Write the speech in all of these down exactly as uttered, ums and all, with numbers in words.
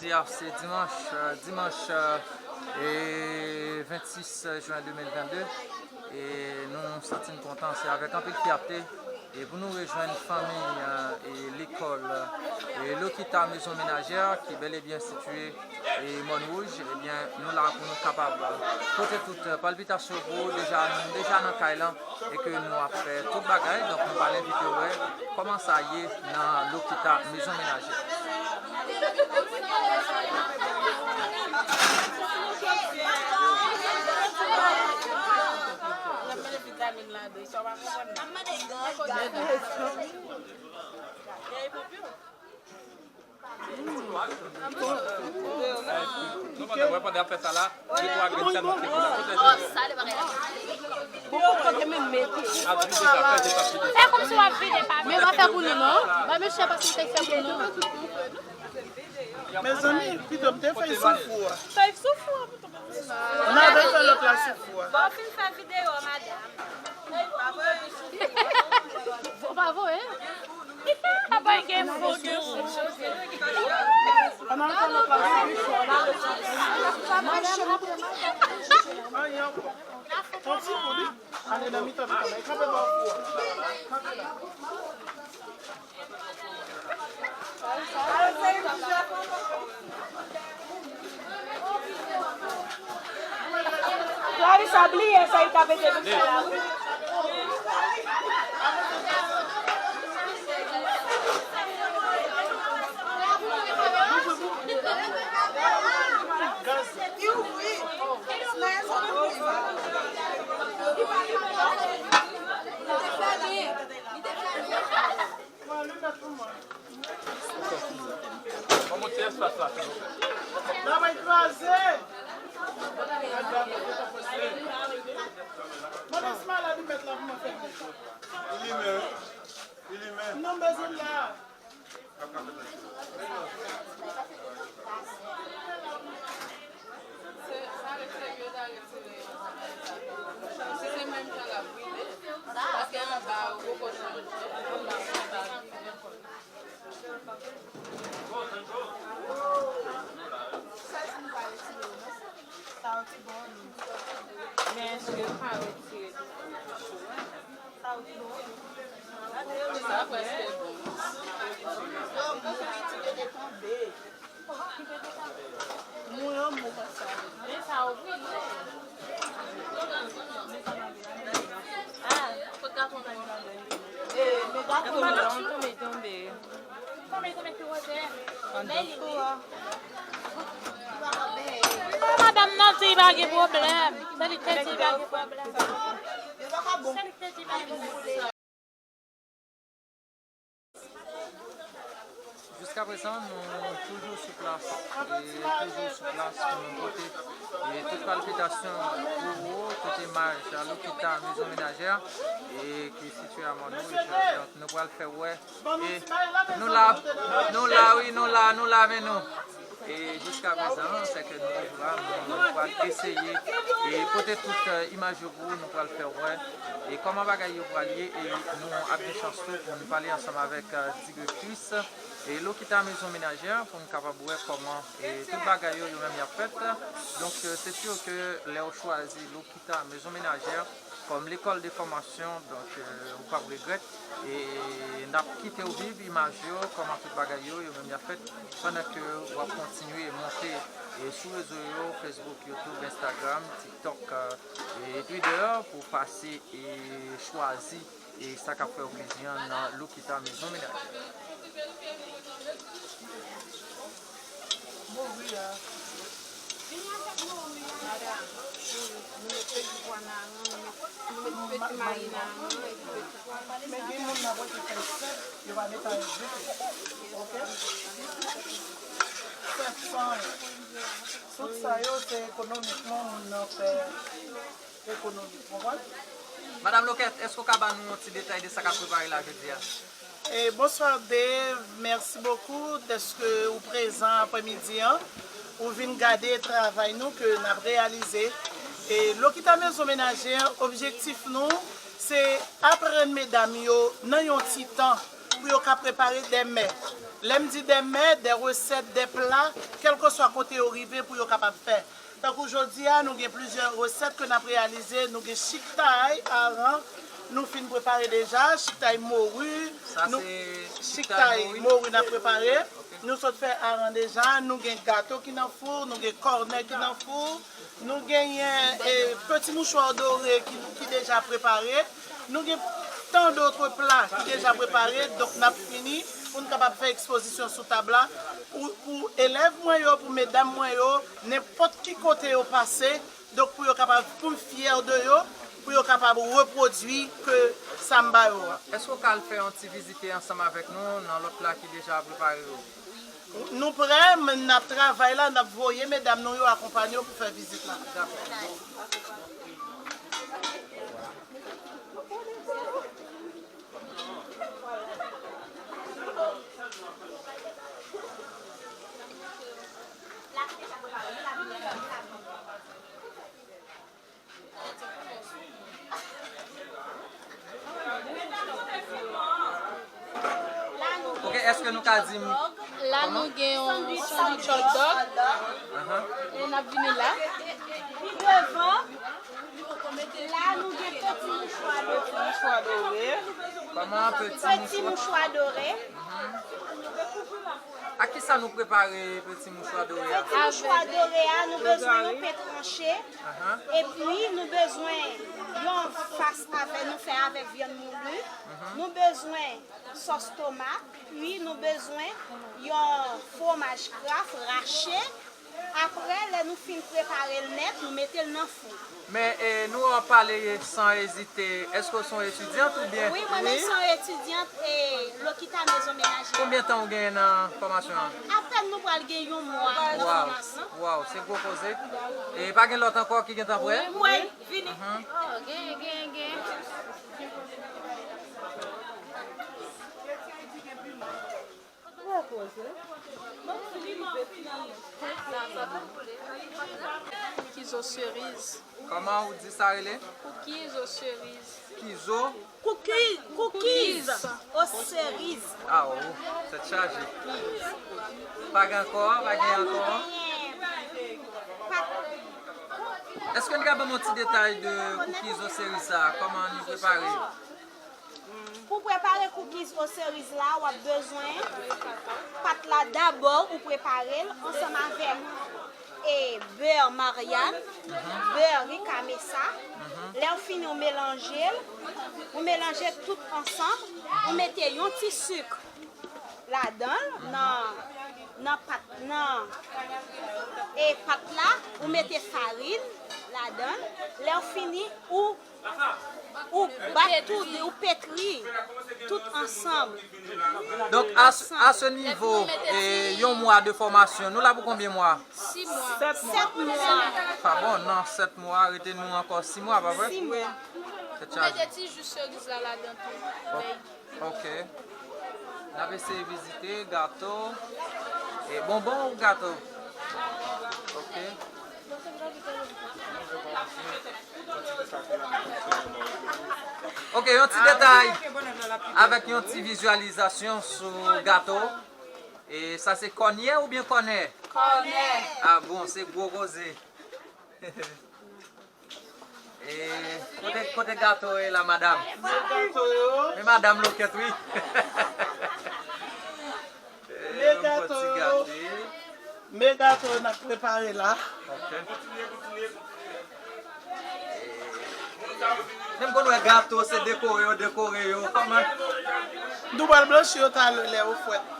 Jodi a se dimanch, euh, dimanch euh, e vennsis jen de mil vennde, e nou santi n kontan, se avèk anpil fyète e pou nou rejwenn fanmi euh, e lekòl euh, e Lokita Mezon Menajè ki bèl e byen sitiye e Mòn Wouj, ebyen, nou la pou nou kapab euh, pote tout euh, palpitasyon pou ou. Deja, nou deja nan kay lan e ke nou ap fè tout bagay, donk nou pral envite w wè kòman sa ye nan Lokita Mezon Menajè. Non, pandan, wè, pandan y ap fè sa la, de twa grenn sèlman ki konn la. Fè kòmsi w ap vide pa. Men pa fè pou nou non. Ba mesye pase te fè pou nou. Mezanmi, pito m te fè sou fou a. Fè sou fou a. N a fè lòt la sou fou a. Bon, fin fè videyo, madanm. Fò pa voye. Apa gen fo gen fo. An al fè lòt la sou fou a. Mache. Ay, ankò. Yon ti kou, wi. Ale nan mitan, mitan, men kanpe bò fou a. Kanpe la. Clarissa bliye sa li ta pete bouch la. Gaz. Ban mwen ti espas la, silvouplè. N ap kraze. Mande si malad li mèt la pou mwen fè. Li limen, wi. Li limen. Non, bezwen la. Men èske yo ka retire? Sa prèske bon. Mwen an mou konsa. Men sa ou pi lè. Ah. Kot gato nou an? Eh, men gato nou an tonbe, tonbe. Madanm nan di pa gen pwoblèm. Se li k te di pa gen pwoblèm. Se li k te di pa gen pwoblèm. Jiska prezan, nou toujou sou plas, e toujou sou plas pou nou pote e tout palpitasyon pou ou, tout imaj a Lokita Mezon Menajè e ki sitiye a Mòn Wouj. Donk, nou pral fè wè. E nou la, nou la, wi, nou la, nou la, men nou. E jiska prezan, se ke nou toujou la, nou pral eseye e pote tout eh, imaj yo pou ou, nou pral fè wè e kòman bagay yo pral ye, e nou ap gen chans tou pou nou pale ansanm avèk eh, direktris e Lokita Mezon Menajè pou nou kapab wè kòman e tout bagay yo, yo menm y ap fèt. Donk, eh, se si ke lè w chwazi Lokita Mezon Menajè kòm lekòl de fòmasyon, donk, eh, ou p ap regrèt. E n ap kite w viv imaj yo, kòman tout bagay yo, yo menm y ap fèt, pandan ke w ap kontinye monte e sou rezo yo, Facebook, YouTube, Instagram, TikTok, eh, e Twitter, pou pase e chwazi e sa k ap fè w plezi an nan Lokita Mezon Menajè. Mouri a. Madanm, nou met peti pwa nan ran, nou met, nou met peti mayi nan ran, epi peti pwa. Men gen moun nan wè ki fè senp, yo pa met anyen ditou. Oke? Senp san anyen. Tout sa yo, se ekonomikman moun nan fè ekonomi. Konprann? Madanm Lokèt, èske w ka ban nou yon ti detay de sa k ap prepare la jodi a? E, bonswa Dave, mèsi bokou dèske ou prezan aprèmidi an. Ou vin gade travay nou ke n ap reyalize. E Lokita Mezon Menajè, objektif nou, se aprann medam yo nan yon ti tan pou yo ka prepare dè mè. Lè m di dè mè, dè resèt, dè pla, kèlkeswa kote yo rive pou yo kapab fè. Tankou jodi a, nou gen plizyè resèt ke n ap reyalize. Nou gen chiktay, aran, nou fin prepare deja, chiktay mori, chiktay mori n ap prepare. Nou sot fè aran deja, nou gen gato ki nan fou, nou gen kònè ki nan fou, nou genyen e, peti mouchwa dore ki, ki deja prepare, nou gen tan dòt pla ki deja prepare, donk n ap fini pou n kapab fè ekspozisyon sou tab la pou, pou elèv mwen yo, pou medam mwen yo, nenpòt ki kote yo pase, donk pou yo kapab, pou m fyè de yo, pou yo kapab repwodui ke sa m ba yo a. Èske w ka al fè yon ti vizite ansanm avèk nou nan lòt pla ki deja prepare yo? Nou prè, men n ap travay la, n ap voye medam nou yo akonpanye w pou fè vizit la. Ok, èske nou ka di m... La nou gen yon sandwich hot dog. Ahan. E n ap vini la. Pi devan, la nou gen peti mouchwa dore. Kòman peti mouchwa? Peti mouchwa dore. Ak ki sa nou prepare peti mouchwa dore a? Peti mouchwa dore a, nou bezwen yon pen tranche. Ahan. Epi, nou bezwen yon fas avè, nou fè avèk vyann mouli. Mhm. Nou bezwen sòs tomat. Pi, nou bezwen yon fwomaj Kraft rache. Apre, lè nou fin prepare l nèt, nou mete l nan fou. Men, e, nou wè w ap pale san ezite. Èske w se yon etidyant oubyen? Wi, mwen menm se yon etidyant e Lokita Mezon Menajè. Konbyen tan w genyen nan fòmasyon an? Apèn nou pral gen yon mwa de fòmasyon. Waw, se gwo koze. E pa gen lòt ankò ki gentan prè? Wi, vini. Mhm. Oh, gen, gen, gen. Cookies aux cerises. Kòman ou di sa rele? Cookies aux cerises. Kizo? Cookie, cookies aux cerises. Ah, oh, tèt chaje. Pa gen ankò, pa gen ankò. Èske n ka ban m yon ti detay de cookies aux cerises sa? Kòman nou prepare? Pou prepare cookies aux cerises la, w ap bezwen pat la dabò ou prepare l ansanm avèk e bè Maryane, bè Rica Mesa. Lè w fini w melanje l, ou melanje tout ansanm, ou mete yon ti sik ladan l, nan, nan pat, nan e pat la, ou mete farin ladan l. Lè w fini, ou Ou bat tout, ou petri tout ansanm. Donk, a, a se nivo, e, yon mwa de fòmasyon, nou la pou konbyen mwa? Sis mwa. Sèt mwa. Pa bon, nan sèt mwa, rete nou ankò sis mwa, pa vre? Sis mwa. Tèt chaje. Ou mete ti ji seriz la ladan tou. Ok. N ap eseye vizite gato. E bonbon ou gato? Ok. Ok, yon ti detay avèk yon ti vizyalizasyon sou gato. E sa se kònyè oubyen kònè? Kònè. Ah bon, se gwo koze. E kote, kote gato ye la, madanm? Men gato yo. Men madanm Lokèt, wi. Men gato yo. Men gato yo n ap prepare la. Ok. Menm konn wè gato, se dekore yo, dekore yo. Kòman? Nou pral blanchi yo talè lè yo frèt.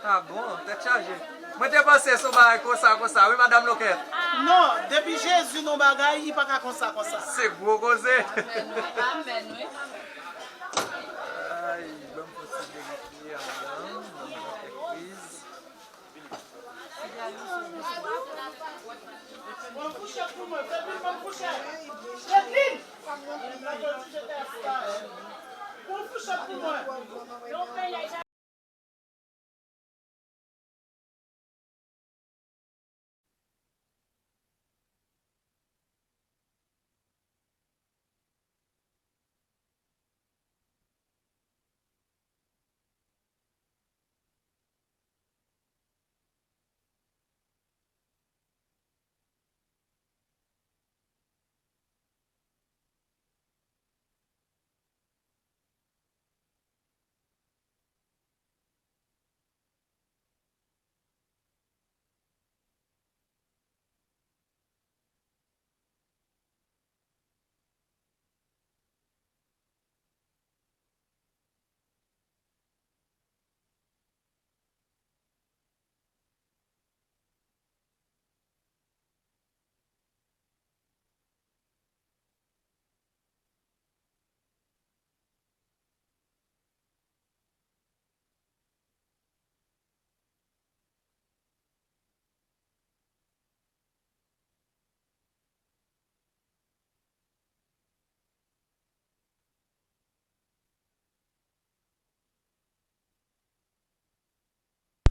Ah bon, tèt chaje. Mwen te panse se yon bagay konsa, konsa, wi, madanm Lokèt? Non, depi Jezi nan bagay, li pa ka konsa, konsa. Se gwo koze. Amèn, wi. Ay, ban m fè ti verifye andan, ban m fè kèk priz. Pran fouchèt pou mwen, Fedline, pran fouchèt. Fedline! Pran fouchèt pou mwen.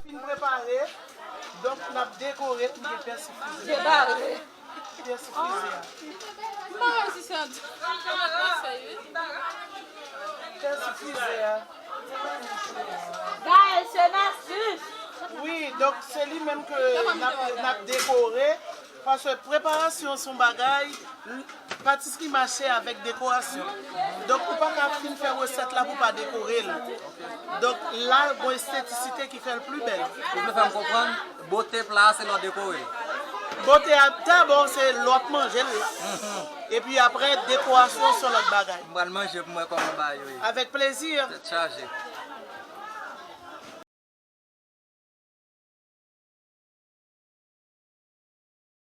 Fin prepare, donk n ap dekore l, m gen pèsi frize. Debare. Pèsi frize a. M pa wè si se yon ti fèy, wi. Pèsi frize a. Gaël, se Narcisse. Wi, donk se li menm ke n ap, n ap dekore. Paske preparasyon se yon bagay, patisri mache avèk dekorasyon. Donk, ou pa ka fin fè resèt la pou pa dekore l. Donk, la, gon estetisite ki fè l pli bèl. Ou vle fè m konprann, bote pla a se lè w dekore l. Bote a, dabò, se lè w ap manje l la. Epi apre, dekorasyon se yon lòt bagay. M pral manje pou m wè kòman bagay yo ye. Avèk plezi. Tèt chaje.